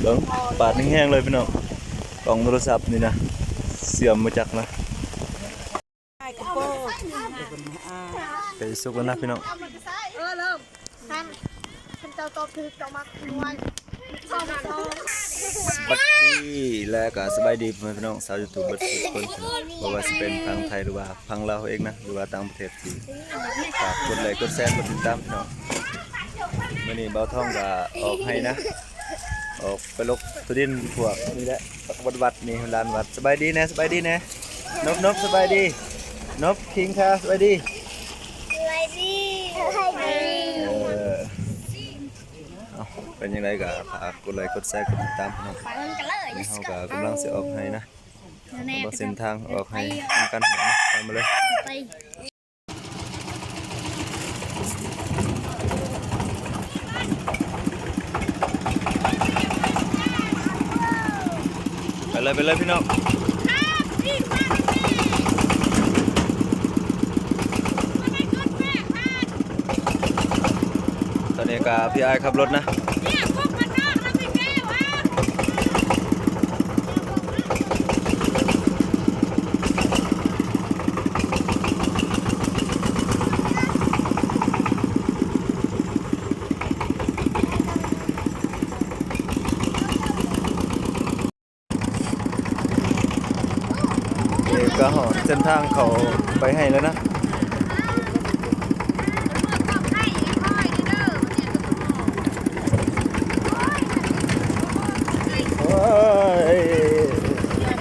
ເບິ່ງ ປາດແຮງໆເລີຍພີ່ນ້ອງ ກ້ອງໂທລະສັບນີ້ນະ ເສື່ອມບໍ່ຈັກນະ. ໃກ້ສຸກແລ້ວນະພີ່ນ້ອງ. ເອີ ເລີ່ມ. ທ່ານ ທ່ານເຈົ້າຕອບຖືກ ເຈົ້າມັກຮວຍ. ສະບາຍດີ ແລະກະສະບາຍດີພໍ່ແມ່ພີ່ນ້ອງຊາວຢູທູບເບິດທຸກຄົນ ບໍ່ວ່າຊິເປັນຝັ່ງໄທ ຫຼືວ່າຝັ່ງລາວເຮົາເອງນະ ຫຼືວ່າຕ່າງປະເທດ ທີ່ຝາກກົດໄລກົດແຊ ກົດຕິດຕາມພີ່ນ້ອງ. ມື້ນີ້ບ່າວທອງກະອອກໄຮ່ນະ ອອກໄປຫຼົກໂຕດິນພວກນີ້ແຫຼະ ວັດໆ ນີ້ ລານວັດ. ສະບາຍດີແດ່ ສະບາຍດີແດ່. ນົບ ນົບ ສະບາຍດີ. ນົບ ຄິງຄາ ສະບາຍດີ. ສະບາຍດີ ສະບາຍດີ. ເອີ ເອົາ ເປັນຈັ່ງໃດກໍຝາກກົດໄລກົດແຊ ກົດຕິດຕາມພີ່ນ້ອງ. ໄປກັນເລີຍ. ນີ້ເຮົາກໍກຳລັງຊິອອກໄຮ່ນະ ເບິ່ງເສັ້ນທາງອອກໄຮ່ນຳກັນ ຕາມມາເລີຍ. ໄປ ໄປເລີຍ ໄປເລີຍພີ່ນ້ອງ. ຕອນນີ້ກໍພີ່ອ້າຍຂັບລົດນະ. ນີ້ກໍຮອດເສັ້ນທາງເຂົ້າໄປໄຮ່ແລ້ວນະ. ໂອ້ຍ.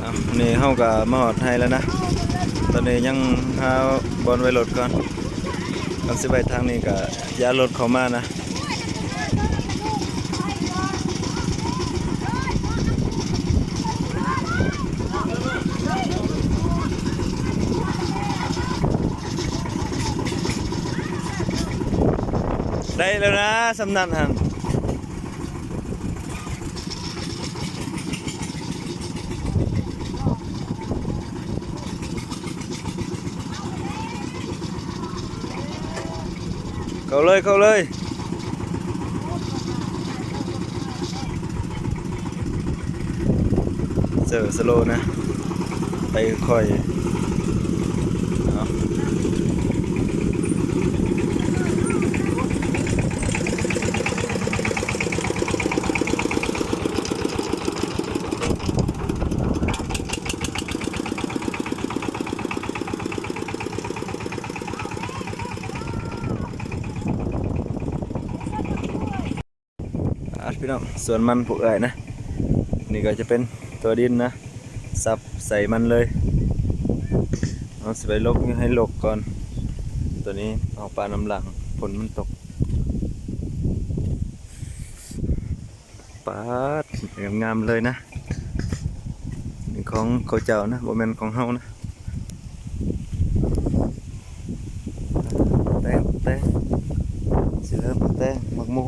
ເອົາ ນີ້ເຮົາກໍມາຮອດໄຮ່ແລ້ວນະ. ຕອນນີ້ຍັງຫາບ່ອນໄວ້ລົດກ່ອນ. ຄັນຊິໄວ້ທາງນີ້ກໍຢ້ານລົດເຂົ້າມານະ. ໄດ້ແລ້ວນະ ສ່ຳນັ້ນຫັ້ນ. ເຂົ້າເລີຍ ເຂົ້າເລີຍ. ເຊີສະໂລນະ ໄປຄ່ອຍ. ເອົາ ອ່ະ ພີ່ນ້ອງ ສວນມັນພວກເອື້ອຍນະ. ນີ້ກໍຈະເປັນຕົວດິນນະ ສັບໃສ່ມັນເລີຍ. ເຮົາຊິໄປຫຼົກໃຫ້ລົກກ່ອນ. ຕົວນີ້ອອກປານຳຫຼັງ. ຝົນມັນຕົກ. ປາດ ງາມໆເລີຍນະ. ນີ້ຂອງເຂົາເຈົ້ານະ ບໍ່ແມ່ນຂອງເຮົານະ. ແຕງ ແຕງ ຊິເລີ່ມແຕງ ໝາກໂມ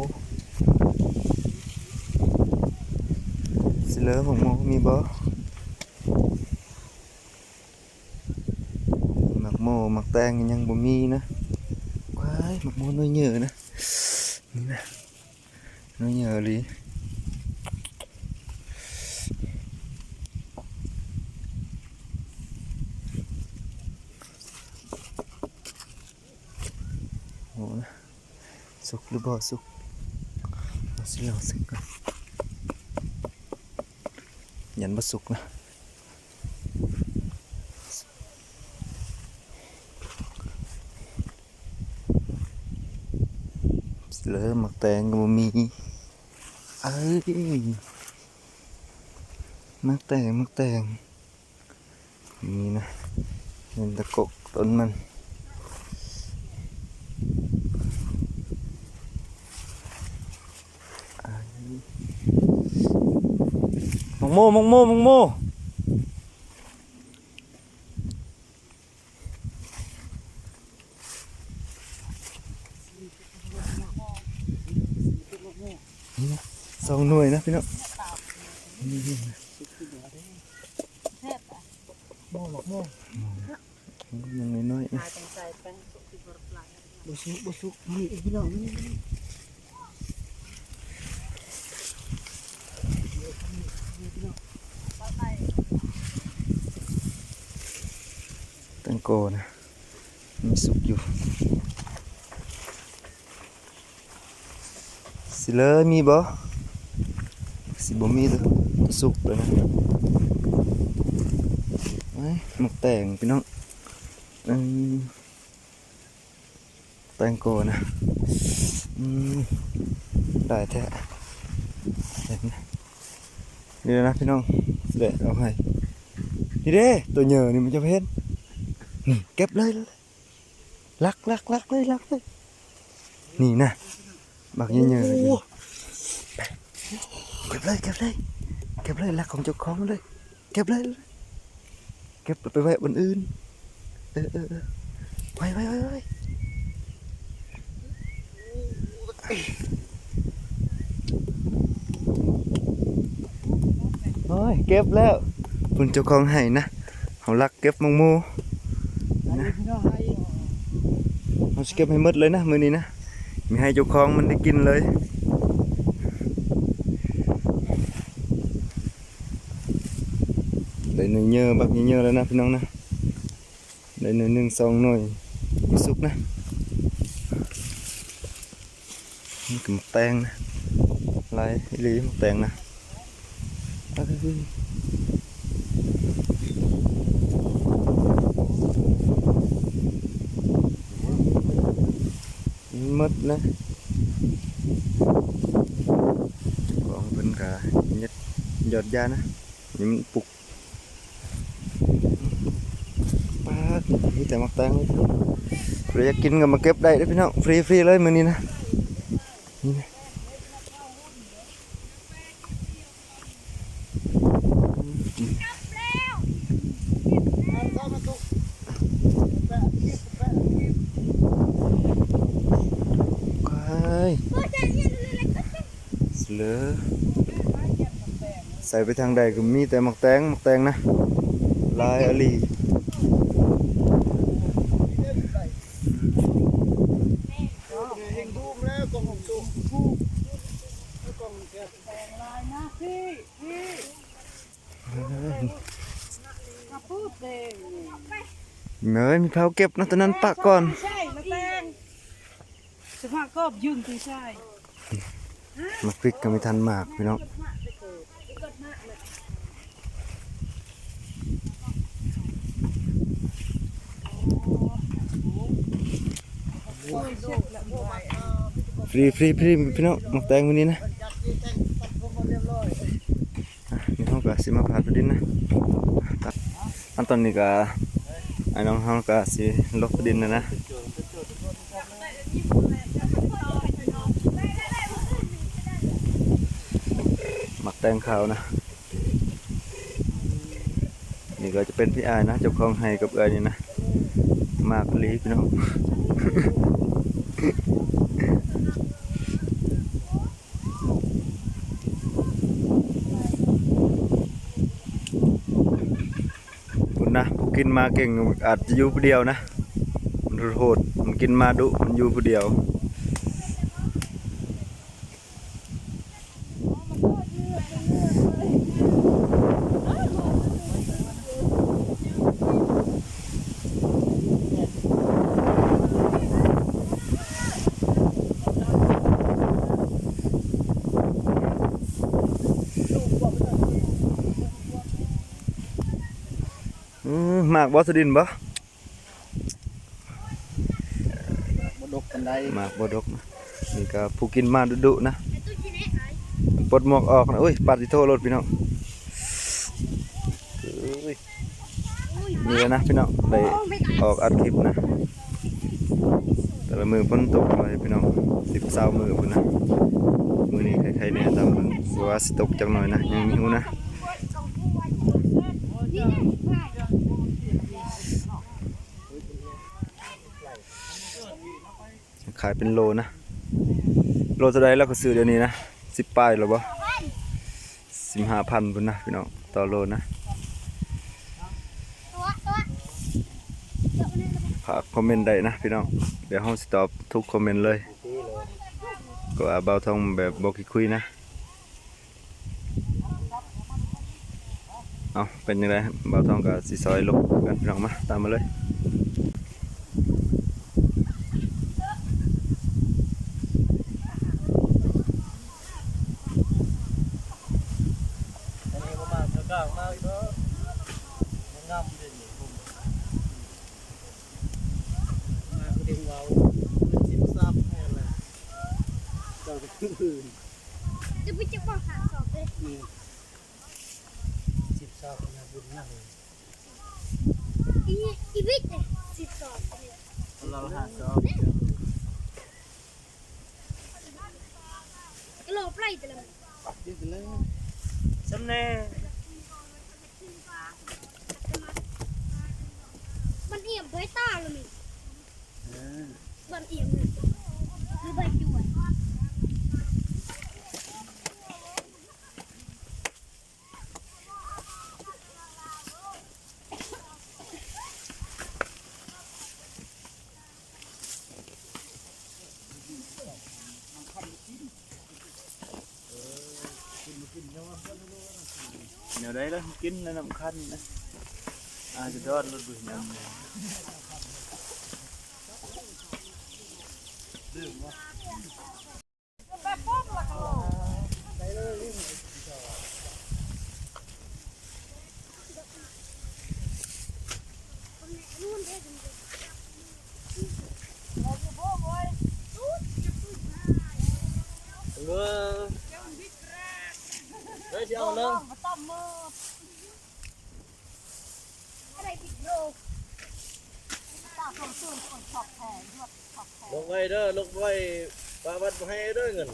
ຊິເລີ່ມໝາກໂມ ມີບໍ່? ໝາກໂມ ໝາກແຕງຍັງບໍ່ມີນະ. ວ້າຍ ໝາກໂມໜ່ວຍເຫຍີນະ ນີ້ນະ. ໜ່ວຍໃຫຍ່ອີ່ຫຼີ. ໂອ້ ສຸກຫຼືບໍ່ສຸກ? ເຮົາຊິລອງເຊັກກ່ອນ ຢ້ານບໍ່ສຸກນະ. ເລີ ໝາກແຕງກໍບໍ່ມີ. ເອີຍ ໝາກແຕງ ໝາກແຕງ ນີ້ນະ ເຫັນແຕ່ກົກຕົ້ນມັນ. ໝາກໂມ ໝາກໂມ ໝາກໂມ. ນີ້ນະ ສອງໜ່ວຍນະພີ່ນ້ອງ. ແຊບ ໝາກໂມ ໝາກໂມ ຍັງນ້ອຍໆ ຕາຍ ຕ້ອງໃສ່ແປ້ງສຸກທີ່ບໍ່ລະລາຍ. ບໍ່ສຸກ ບໍ່ສຸກ ນີ້ອີກພີ່ນ້ອງ ນີ້ ນີ້ ນີ້. ແຕງໂກນະ ມັນສຸກຢູ່. ຊິເລີມີບໍ່? ຊິບໍ່ມີເດີ ສຸກແລ້ວນະ. ເອີຍ ໝາກແຕງພີ່ນ້ອງ ອືມ ແຕງໂກນະ ອືມ ຫຼາຍແທ້. ນີ້ນະພີ່ນ້ອງ ຊິໄດ້ເອົາໃຫ້. ນີ້ເດ້ ໂຕເຫຍີນີ້ ມັນຈະເຫັນ ນີ້ ເກັບເລີຍ ລັກ ລັກ ລັກເລີຍ ລັກເລີຍ. ນີ້ນະ ບັກເຫຍີ ໂອ້ ເກັບເລີຍ ເກັບເລີຍ ເກັບເລີຍ ລັກຂອງເຈົ້າຂອງເລີຍ. ເກັບເລີຍ ເກັບໄປໄວ້ບ່ອນອື່ນ. ເອີ ເອີ ເອີ ໄວ້ ໄວ້ ໄວ້ ໄວ້. ໂອ້ຍ ເກັບແລ້ວ ເພິ່ນເຈົ້າຂອງໃຫ້ນະ ເຮົາລັກເກັບໝາກໂມນະ. ເຮົາຊິເກັບໃຫ້ໝົດເລີຍນະ ມື້ນີ້ນະ ມີໃຫ້ເຈົ້າຂອງມັນໄດ້ກິນເລີຍ. ໄດ້ໜ່ວຍເຫຍີ ບັກເຫຍີແລ້ວນະພີ່ນ້ອງນະ. ໄດ້ໜ່ວຍໜຶ່ງສອງໜ່ວຍ ບໍ່ສຸກນະ. ນີ້ກໍໝາກແຕງນະ ຫຼາຍອີ່ຫຼີໝາກແຕງນະ. ໝົດນະ ຂອງເພິ່ນກະເຮັດຍອດຢານະ ນີ້ມັນປຸກ. ປາດ ມີແຕ່ໝາກແຕງເລີຍ. ຜູ້ໃດຢາກກິນກໍມາເກັບໄດ້ເດີ້ພີ່ນ້ອງ ຟຣີໆເລີຍມື້ນີ້ນະ. ນີ້ນະ ຄວາຍ ເລີ ໃສ່ໄປທາງໃດກໍມີແຕ່ໝາກແຕງ ໝາກແຕງນະ ຫຼາຍອີ່ຫຼີ. ເອີຍ ມີເຜົາເກັບນະ ຕອນນັ້ນປະກ່ອນ. ສະພາບກອບຢືນຕີຊາຍ ໝາກພິກກໍມີທັນໝາກພີ່ນ້ອງ. ຟຣີໆໆພີ່ນ້ອງ ໝາກແຕງມື້ນີ້ນະ. ອ່ະ ນີ້ເຮົາກໍຊິມາພາດດິນນະ. ອັນຕອນນີ້ກໍ ອ້າຍນ້ອງເຮົາກໍຊິລົກດິນແລ້ວນະ. ແຕງຂາວນະ. ນີ້ກໍຈະເປັນພີ່ອ້າຍນະ ເຈົ້າຂອງໄຮ່ກັບເອື້ອຍນີ້ນະ. ໝາກອີ່ຫຼີພີ່ນ້ອງ. ພຸ້ນນະ ຜູ້ກິນໝາກເກັ່ງອາດຈະຢູ່ຜູ້ດຽວນະ. ມັນໂຫດ ມັນກິນໝາກດຸ ມັນຢູ່ຜູ້ດຽວ. ອືມ ໝາກບໍ່ ສະດິນບໍ່? ໝາກບໍ່ດົກປານໃດ ໝາກບໍ່ດົກນະ. ນີ້ກໍຜູ້ກິນໝາກດຸໆນະ ປົດໝວກອອກນະ. ໂອ້ຍ ປາດຕິໂທໂລດພີ່ນ້ອງ. ເອີຍ ນີ້ແຫຼະນະພີ່ນ້ອງ ໄດ້ອອກອັດຄລິບນະ. ແຕ່ລະມື້ຝົນຕົກຫຼາຍພີ່ນ້ອງ ສິບ ຊາວມື້ພຸ້ນນະ. ມື້ນີ້ໄຄໆແດ່ ຕາມເບິ່ງ ວ່າຊິຕົກຈັກໜ້ອຍນະ ຍັງມີຮູ້ນະ. ຂາຍເປັນໂລນະ ໂລເທົ່າໃດລະ ເຂົາຊື້ດຽວນີ້ນະ? ສິບປາຍລະບໍ່? ສິບຫ້າພັນພຸ້ນນະພີ່ນ້ອງ ຕໍ່ໂລນະ. ຝາກຄອມເມັນໄດ້ນະພີ່ນ້ອງ ດຽວເຮົາຊິຕອບທຸກຄອມເມັນເລີຍ ກໍວ່າບ່າວທອງແບບບໍ່ຂີ້ຄຸຍນະ. ເອົາ ເປັນຈັ່ງໃດ ບ່າວທອງກໍຊິຊ່ອຍລົກກັນພີ່ນ້ອງ. ມາ ຕາມມາເລີຍ. ອັນນີ້ບໍ່ມາເທື່ອກາງມາອີກເນາະ ງາມເດ້ນີ້ ມາຄືເດ້ງເວົ້າ ເປັນສິບສັບແທ້ລະ ເຈົ້າ ຈະໄປຈັກບໍ່ຫາສອບເດ້. ອືມ ສິບສອບນະ ບຸນນະເລີຍ. ອີ ອີວິດເດ້ ສິບສອບເດ້ ຄົນລະຫ້າສອບ ກິໂລປາຍແຕ່ລະມື້ ສ່ຳແນ່ ມັນອຽມໄປຕາລະມີ ເອີ ມັນອຽມເລີຍ ຫຼືໃບຈວນ. ແນວໃດລະ ກິນແລ້ວນ້ຳຄັນນະ ອາດຈະດອດລົດບໍ່ເຫັນຫຍັງ. ລົງໄວເດີ ລົງໄວ ປາວັດບໍ່ໃຫ້ເດີເງິນ.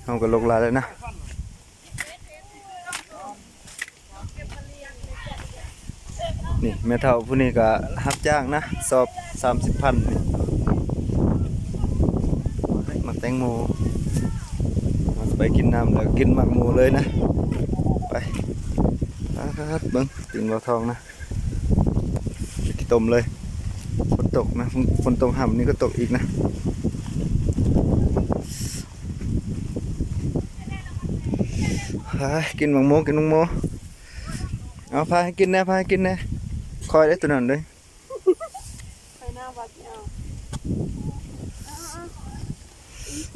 ເຮົາກໍລົກຫຼາຍແລ້ວນະ. ນີ້ແມ່ເຖົ້າຜູ້ນີ້ກໍຮັບຈ້າງນະ ສອບສາມສິບພັນນີ້. ໝາກແຕງໂມ ເຮົາຊິໄປກິນນ້ຳແລ້ວກິນໝາກໂມເລີຍນະ. ໄປ ປາດ ເບິ່ງຕີນບ່າວທອງນະ. ຂີ້ຕົມເລີຍ ຝົນຕົກນະ ຝົນ ຝົນຕົກຫ້ຳນີ້ກໍຕົກອີກນະ. ຫາ ກິນໝາກໂມ ກິນໝາກໂມ. ເອົາ ພາໃຫ້ກິນແດ່ ພາໃຫ້ກິນແດ່. ຂ້ອຍໄດ້ຕົວນັ້ນເດ້. ໄປໜ້າວັດນີ້ເອົາ.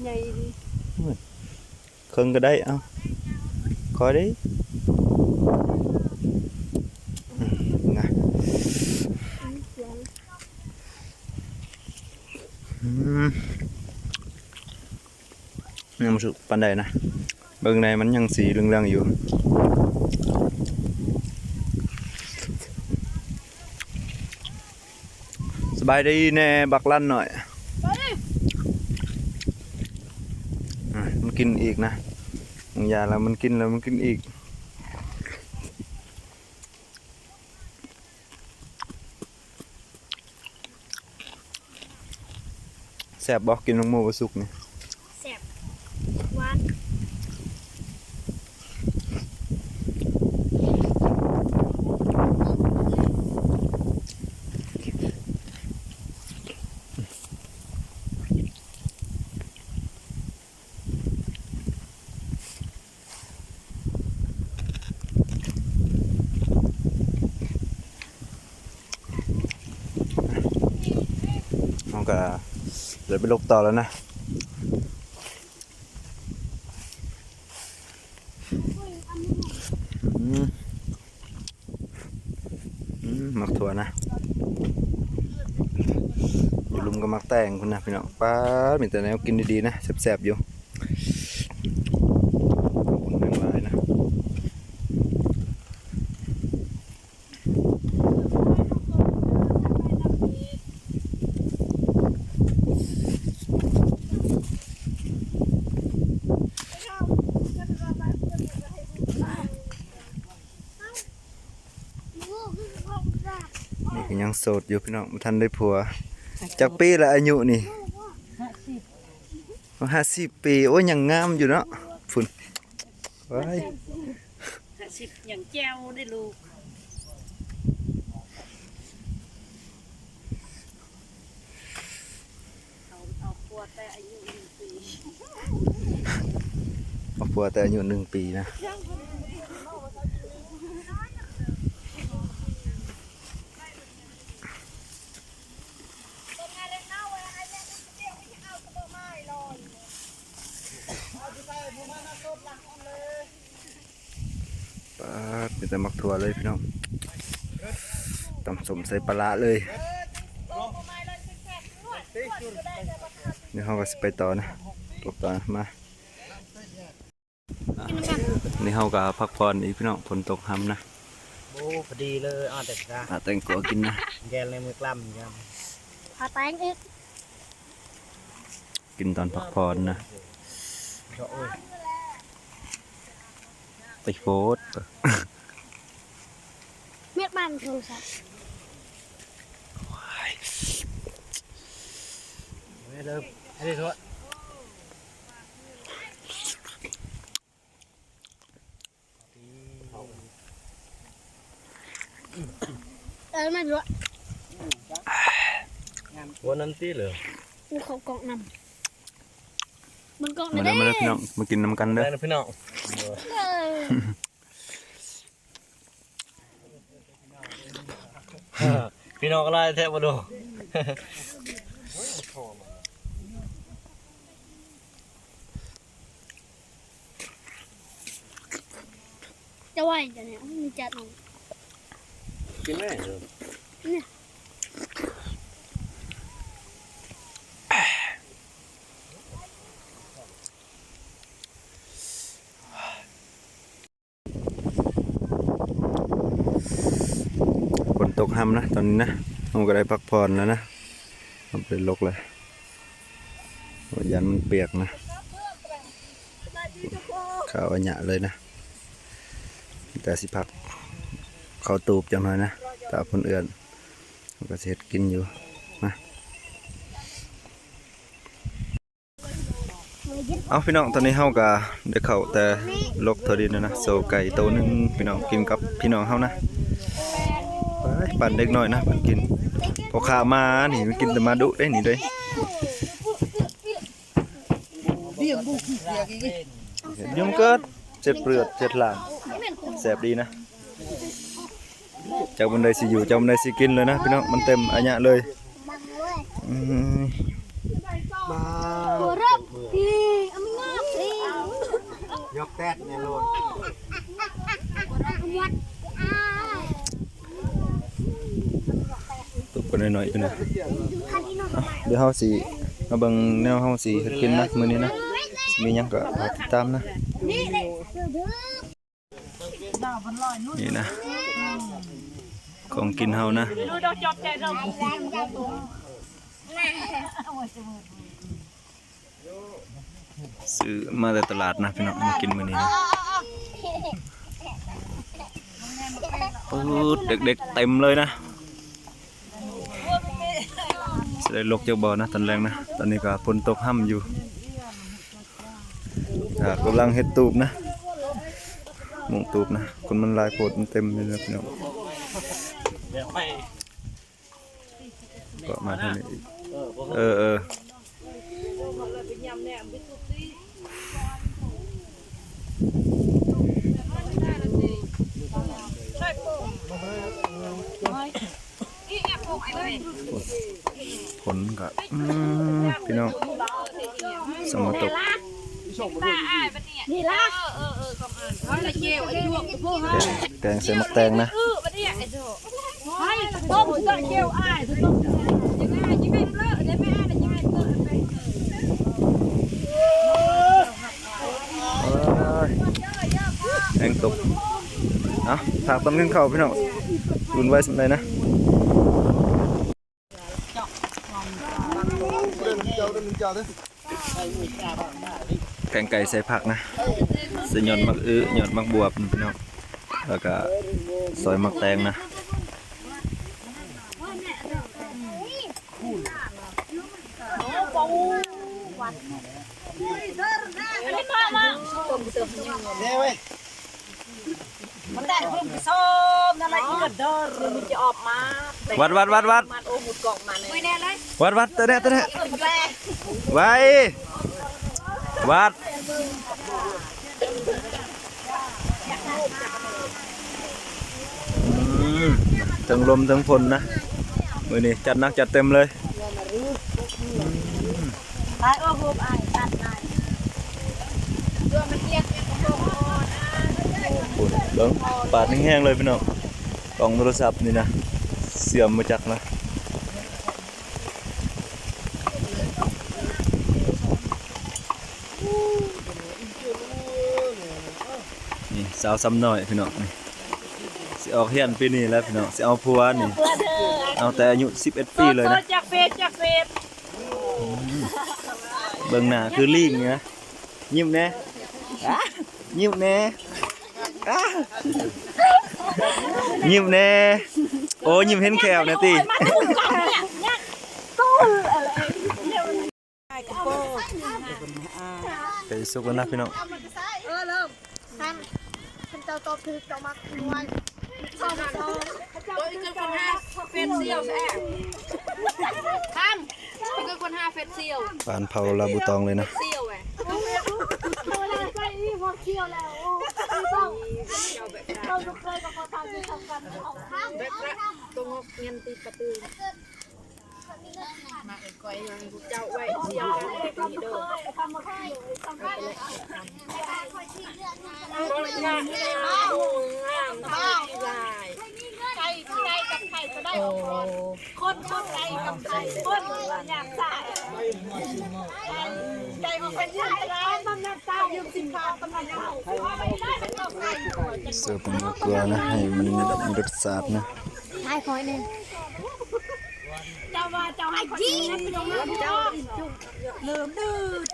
ໃຫຍ່ດີ ເຄິ່ງກໍໄດ້ ເອົາ ຂໍເດ້ ອືມ ນະ ອືມ ຍັງບໍ່ສຸກປານໃດນະ ເບິ່ງໃນມັນຍັງສີເຫຼືອງໆຢູ່. ສະບາຍດີແດ່ບັກລັນໜ້ອຍ ອ່ະ ມັນກິນອີກນະ ບາງຢ່າງແລ້ວມັນກິນ ແລ້ວມັນກິນອີກ. ແຊບບໍ່ ກິນໝາກໂມບໍ່ສຸກນີ້? ແຊບ ຫວານ. ເຮົາກໍເດີນໄປຫຼົກຕໍ່ແລ້ວນະ ອືມ. ອືມ ໝາກຖົ່ວນະ ຢູ່ລຸ່ມກໍໝາກແຕງພຸ້ນນະພີ່ນ້ອງ. ປາດ ມີແຕ່ແນວກິນດີໆນະ ແຊບໆຢູ່ ຂອບຄຸນຫຼາຍໆນະ. ນີ້ກໍຍັງໂສດຢູ່ພີ່ນ້ອງ ບໍ່ທັນໄດ້ຜົວ. ຈັກປີລະອາຍຸນີ້? ຫ້າສິບ ຫ້າສິບປີ. ໂອ້ຍ ຍັງງາມຢູ່ເນາະ ພຸ້ນ ວ້າຍ ຫ້າສິບ ຍັງແຈ່ວເດ້ລູກ. ເອົາ ເອົາຜົວແຕ່ອາຍຸໜຶ່ງປີ ເອົາຜົວແຕ່ອາຍຸໜຶ່ງປີນະ. ປາດ ມີແຕ່ໝາກຖົ່ວເລີຍພີ່ນ້ອງ ຕຳສົ້ມໃສ່ປາຫຼ້າເລີຍ. ດຽວເຮົາກໍຊິໄປຕໍ່ນະ ຫຼົກຕໍ່ນະ ມາ ນີ້ເຮົາກໍພັກຜ່ອນອີກພີ່ນ້ອງ ຝົນຕົກຮຳນະ. ໂອ້ ພໍດີເລີຍ ອາແຕ່ງກາ ອາແຕ່ງກົວກິນນະ ແກງໃນມື້ກລຳ ພາແຕງອີກ ກິນຕອນພັກຜ່ອນນະ. ໂອ້ຍ ໄປໂພດ ເມັດມັນໂທລະສັບ ໂອ້ຍ ເດີ ເດີ ເອີ ມາດ້ວຍ ວັນນັ້ນຕິເລີ ກູເຂົ້າກ່ອງນຳ ເບິ່ງກ່ອງ ມາເດີ ມາເດີພີ່ນ້ອງ ມາກິນນຳກັນເດີ ມາເດີພີ່ນ້ອງ ເອີ ພີ່ນ້ອງຫຼາຍແທ້ບໍ່ດູ. ຈະໄຫວຈະນີ້ ມີຈັດເອົາ ກິນແມ່ ນີ້. ຝົນຕົກຮຳນະຕອນນີ້ນະ ເຮົາກໍໄດ້ພັກຜ່ອນແລ້ວນະ ເຮົາໄປຫຼົກແລ້ວ ຢ້ານມັນປຽກນະ ຂາວອະຫຍະເລີຍນະ ແຕ່ຊິພັກເຂົ້າຕູບຈັກໜ້ອຍນະ ຖ້າເພິ່ນເອື້ອນ ເຮົາກໍຊິເຮັດກິນຢູ່ນະ. ເອົາ ພີ່ນ້ອງ ຕອນນີ້ເຮົາກໍໄດ້ເຂົ້າແຕ່ຫຼົກເທົ່ານີ້ນະ ໂຊໄກ່ໂຕໜຶ່ງ ພີ່ນ້ອງ ກິນກັບພີ່ນ້ອງເຮົານະ ໄປ ປັ້ນເດັກນ້ອຍນະ ເພິ່ນກິນ ພໍ່ຄ້າມານີ້ ມັນກິນແຕ່ມາດຸເດ້ນີ້ເດ້ ເຮັດຫຍັງເກີດ ເຈັບເລືອດເຈັບຫຼາງ ແຊບດີນະ. ຈັກມື້ໃດຊິຢູ່ ຈັກມື້ໃດຊິກິນເລີຍນະພີ່ນ້ອງ ມັນເຕັມອາຍະເລີຍ ອືມ. ຍກແຕດແນ່ໂລດ. ຕົກໄປໜ້ອຍໆຢູ່ນະ. ເຮົາຊິມາເບິ່ງແນວເຮົາຊິເຮັດກິນນະ ມື້ນີ້ນະ. ມີຫຍັງກໍຝາກຕິດຕາມນະ. ນີ້ນະ ຂອງກິນເຮົານະ. ຊື້ມາແຕ່ຕະຫຼາດນະພີ່ນ້ອງ ມາກິນມື້ນີ້ນະ. ປຶດ ເດັກໆເຕັມເລີຍນະ. ຊິໄດ້ລົກຈັກບໍ່ນະຕອນແລງນະ. ຕອນນີ້ກໍຝົນຕົກຮ່ຳຢູ່. ອ່າ ກຳລັງເຮັດຕູບນະ ມຸງຕູບນະ. ຄົນມັນຫຼາຍໂພດ ມັນເຕັມຢູ່ນະພີ່ນ້ອງ. ກໍມາທາງນີ້ອີກ. ເອີ ເອີ. ຝົນກໍ ອືມ ພີ່ນ້ອງ ສຳມາຕົກ. ແກງໃສ່ໝາກແຕງນະ. ແຮງຕົກ. ເອົາ ຝາກຕອນກິນເຂົ້າພີ່ນ້ອງ ອຸ່ນໄວສ່ຳໃດນະ. ແກງໄກ່ໃສ່ຜັກນະ ໃສ່ຍອດໝາກອຶ ຍອດໝາກບວບພີ່ນ້ອງ ແລ້ວກະຊອຍໝາກແຕງນະ. ວັດ ວັດ ວັດ ວັດ ວັດ ເຕີແດ່ ເຕີແດ່ ໄວ ວັດ. ອືມ ເທິງລົມເທິງຝົນນະ ມື້ນີ້ຈັດໜັກຈັດເຕັມເລີຍ. ອືມ ພຸ້ນ ເບິ່ງ ປາດແຮງໆເລີຍພີ່ນ້ອງ. ກ້ອງໂທລະສັບນີ້ນະ ເສື່ອມບໍ່ຈັກນະ. ນີ້ສາວຊຳນ້ອຍພີ່ນ້ອງ ນີ້ຊິອອກຮຽນປີນີ້ແລ້ວພີ່ນ້ອງ ຊິເອົາຜົວນີ້ ເອົາແຕ່ອາຍຸສິບເອັດປີເລີຍນະ. ຈາກເຟດ ຈາກເຟດ. ເບິ່ງໜ້າຄືລີງນີ້ນະ. ຍິ້ມແດ່ ຍິ້ມແດ່ ຍິ້ມແດ່. ໂອ້ ຍິ້ມເຫັນແຂ້ວແດ່ຕິ. ໃກ້ສຸກແລ້ວນະພີ່ນ້ອງ. ເອີ ເລີ່ມ. ຄັນ ຄັນເຈົ້າຕອບຖືກ ເຈົ້າມັກຮວຍ. ສອງ ສອງ ເຈົ້າເປັນຄົນຫາເຟດສ່ຽວແທ້. ຄັນ ເປັນຄົນຫາເຟດສ່ຽວ. ປານເຜົາລາບູຕອງເລີຍນະ. ເຟດສ່ຽວແຫຼະ. ເຈົ້າແບບ ຕົວງອກເງິນຕິດປະຕູ. ມາເອີຍ ກ້ອຍເຈົ້າໄວ້ ເຈົ້າກັນເດີ. ໄກ່ ໄກ່ກັບໄຂ່ກໍໄດ້ ຄົນ ຄົນ ໄກ່ກັບໄຂ່ ຄົນ ຢາກສາຍ ໄກ່ອອກໄປເລີຍ ມັນໜ້າຕາຢູ່ສິນຄ້າ ມັນໜ້າຕາ ເສີບເປັນເກືອນະ ໃຫ້ມັນມີລົດຊາດນະ. ໃຫ້ຂ້ອຍແດ່. ເຈົ້າວ່າເຈົ້າໃຫ້ຂ້ອຍກິນ ເລີ່ມດືດ.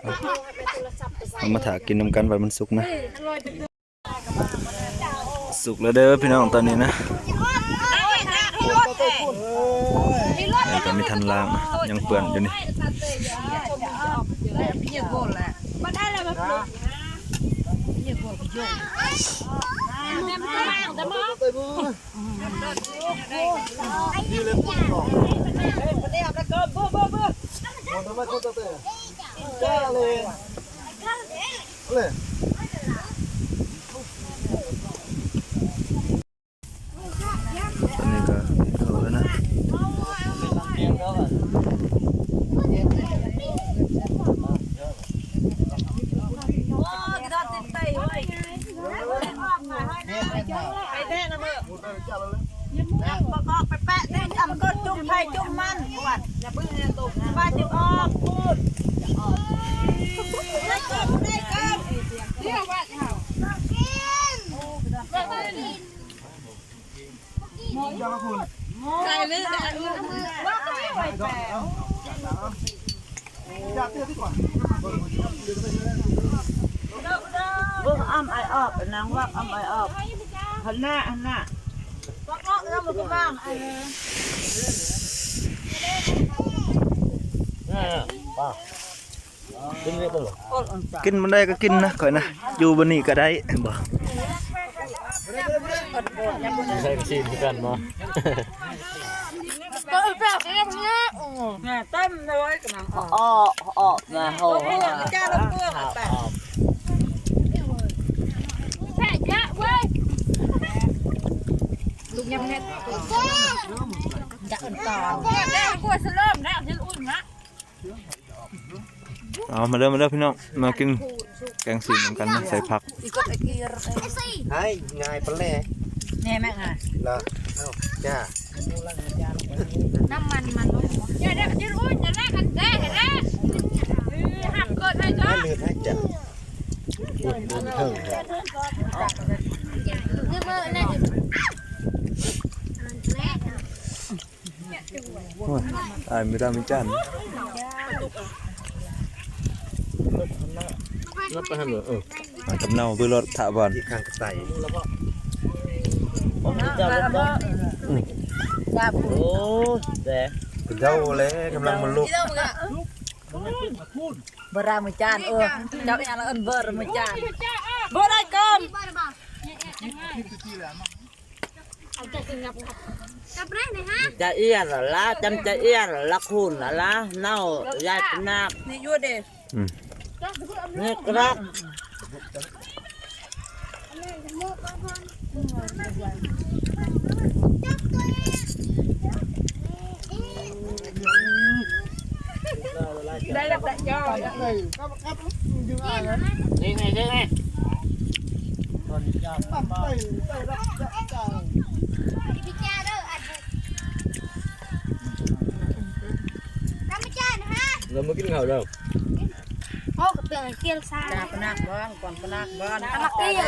ເອົາມາຖ້າກິນນຳກັນ ວ່າມັນສຸກນະ. ສຸກແລ້ວເດີພີ່ນ້ອງ ຕອນນີ້ນະ. ແລ້ວກໍມີທັນລ້າງນະ ຍັງເປື້ອນຢູ່ນີ້. ອັນນີ້ກໍເຂົ້າແລ້ວນະ. ໄປແທ້ນະເບິ່ງ ປະກອບໄປແປະເດ້ ອຳກົດຈຸ່ມໃຜຈຸ່ມມັນ ປວດ ຢ່າປຶ້ງເຮັດຕົກ ສະບາຍຈຶ່ງອອກ ໄດ້ເກີບ ໄດ້ເກີບ ດຽວວ່າເຮົາ ເບິ່ງອ້ຳໄອອອກ ນາງວ່າອ້ຳໄອອອກ ຫັ້ນນະ ຫັ້ນນະ ກິນບໍ່ໄດ້ກໍກິນນະ ຂ້ອຍນະ ຢູ່ບ່ອນນີ້ກໍໄດ້ ເຫັນບໍ່? ໃສ່ຊີນຄືກັນບໍ່? ເຕັມເລີຍ ກຳລັງອອກ ອອກມາ ໂຫ ຈານເພື່ອນແປະ ແປະເຍາະເວີຍ ລູກຍຳເຮັດ ຈະເອີ້ນກ່ອນ ແປະແລ້ວ ກວດສະເຫຼີມແລ້ວ ເຮັດອຸ່ນນະ. ເອົາ ມາເດີ ມາເດີພີ່ນ້ອງ ມາກິນແກງຊີ້ນນຳກັນນະ ໃສ່ຜັກ ໃຫ້ງ່າຍປານແລ ແນ່ແມ່ງອ່ະ ລະ ເອົ້າ ຈ້າ ນ້ຳມັນມັນ ຢ່າໄດ້ກິນອຸ່ນ ຢ່າແລກກັນແທ້ແທ້ ເອີ ຫ້າມເກີດໃຫ້ຈ້າ ເລືອດໃຫ້ຈ້າ ເອີ ເອີ ນີ້ ໂອ້ຍ ອ້າຍມີດາມີຈັນ ລັບໄປຫັ້ນເດີ ເອີ ອາ ກັບເນົ່າເບິ່ງລົດຖາບອນ ທີ່ຂ້າງກະໄຕ ອືມ ໂອ້ຍ ແຕ່ກະເດົາແລ້ວ ກຳລັງມາລຸກ ເບິ່ງລະມຸຈານ ເອີ ເຈົ້າອີຫຍັງລະເອີ້ນເບິ່ງລະມຸຈານ ບໍ່ໄດ້ກ່ອນ. ຈະອຽນລະລະ ຈຳຈະອຽນລະລະ ຄູນລະລະ ເນົ່າຍາຍປະນາກ ນີ້ຢູ່ເດ ອືມ ນີ້ກະດອກ ໄດ້ແລ້ວ ໄດ້ແລ້ວ ນີ້ ນີ້ ນີ້ ນີ້ ລາວມາກິນເຂົ້າເດີ ໂອ້ ກະເປືອງກຽວຊາ ຈາປະນັກບ່ອນ ກ່ອນປະນັກບ່ອນ ຕະໝາກເກຍ ເ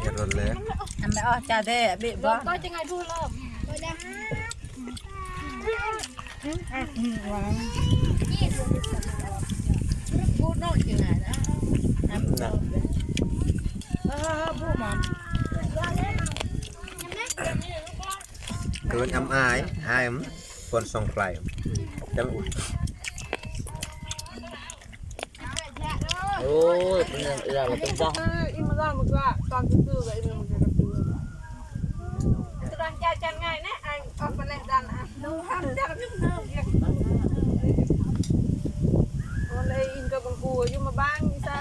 ກຍລົດແລ້ວ ອັນໄປອອກຈາແທ້ ເບະບໍ່ ກໍຈັ່ງໃຫ້ຜູ້ເລີກ ເອີ້ນອຳອາຍ ອາຍມັນ ຄົນສ່ອງໄຟ ຈັ່ງອຸດ ໂອ້ຍ ເປັນຫຍັງອີ່ຫຼ້າລະເປັນຈັ່ງ ອີ່ມາລາ ມັນກະຕອນຊື່ໆ ກະອີ່ມ ມັນກະກະ ກະດັງຈາຈັນງ່າຍແນະ ອາຍອອກໄປແລະດັນ ອາ ດູຫ້າມຈັບ ໂອເລ ອີ່ມກະບັງກູ ຢູ່ມາບ້າງ ອີ່ສາ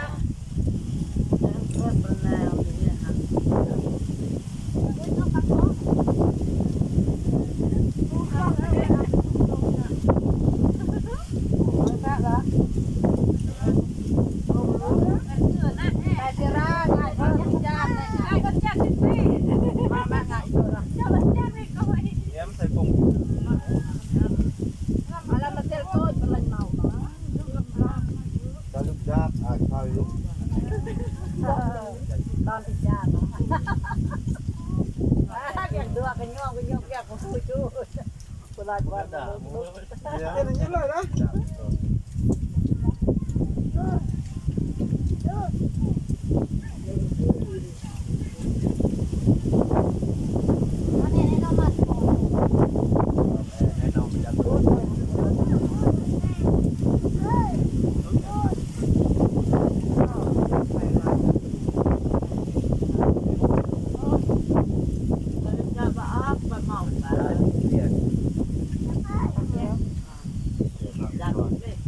ຕອນທີ່ຈານ ກຽກດວກ ກະຍອມ ກະຍອມ ກຽກ ຈາກເລກ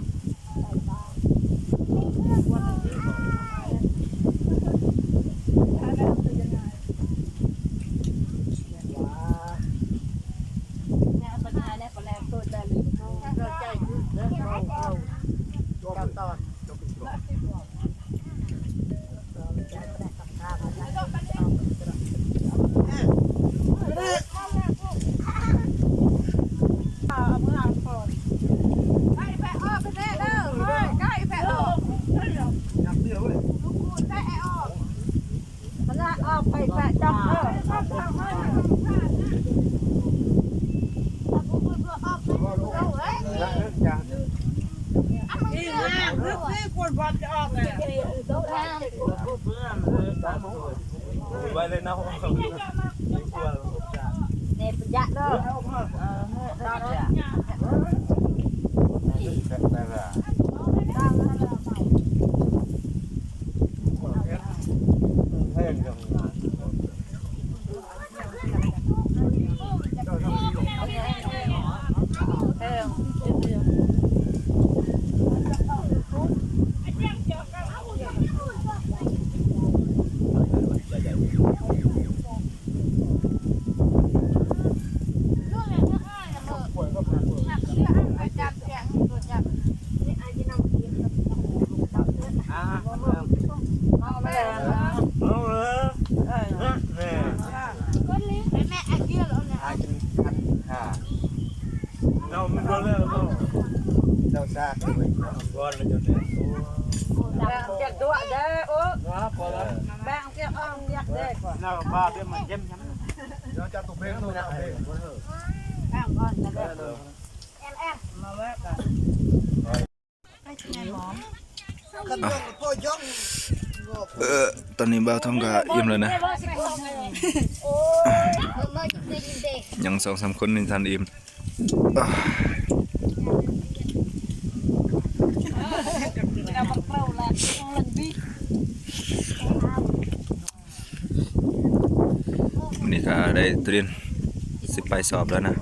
ໄວ້ເລີຍເນາະ ເນປະຍະເດີ ເອີ ເນປະຍະ ເຈົ້າຊາກເລີຍ ແບ່ງຈັກຕົວະເດີ ໂອ້ ແບ່ງຈັກອອກຈັກເດີ ເຈົ້າປາເປັນມັນເຈັບ ເຈົ້າຕົວເພງ ເຈົ້າເພງ ແອມ ມາແວະກັນ ເອີ ຕອນນີ້ບ່າວທອງກໍອີ່ມແລ້ວນະ ຍັງສອງສາມຄົນນີ້ທັນອີ່ມ. ມື້ນີ້ກໍໄດ້ຕຣຽມຊິໄປສອບແລ້ວນະ.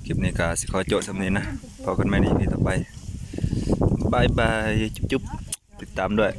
ຄລິບນີ້ກໍຊິຂໍໂຈະສ່ຳນີ້ນະ. ພໍ້ກັນໃໝ່ໃນອີພີຕໍ່ໄປ. ບາຍບາຍ ຈຸບໆ. ຕິດຕາມດ້ວຍ.